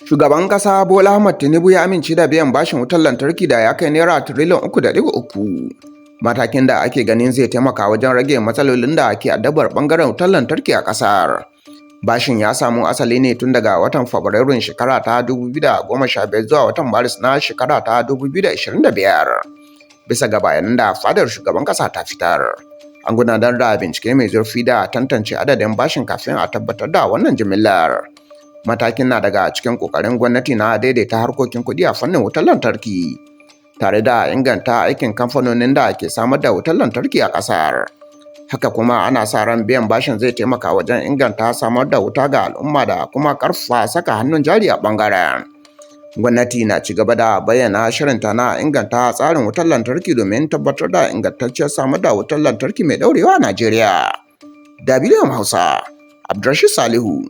Shugaban ƙasa Bola Ahmed Tinubu ya amince da biyan bashin wutar lantarki da ya kai Naira tiriliyan 3.3, matakin da ake ganin zai taimaka wajen rage matsalolin da ke addabar ɓangaren wutar lantarki a ƙasar. Bashin ya samo asali ne tun daga watan Fabrairun shekara ta 2015 zuwa watan Maris na shekara ta 2025. Bisa ga bayanan da fadar shugaban ƙasa ta fitar, an gudanar da bincike mai zurfi da tantance adadin bashin kafin a tabbatar da wannan jimillar. Matakin na daga cikin ƙoƙarin gwamnati na daidaita harkokin kuɗi a fannin wutar lantarki, tare da inganta aikin kamfanonin da ke samar da wutar lantarki a ƙasar. Haka kuma, ana sa ran biyan bashin zai taimaka wajen inganta samar da wuta ga al'umma da kuma ƙarfafa saka hannun jari a ɓangaren. Gwamnati na ci gaba da bayyana shirinta na inganta tsarin wutar lantarki domin tabbatar da ingantacciyar samar da wutar lantarki mai ɗorewa a Najeriya. DW Hausa, Abdulrashid Salihu.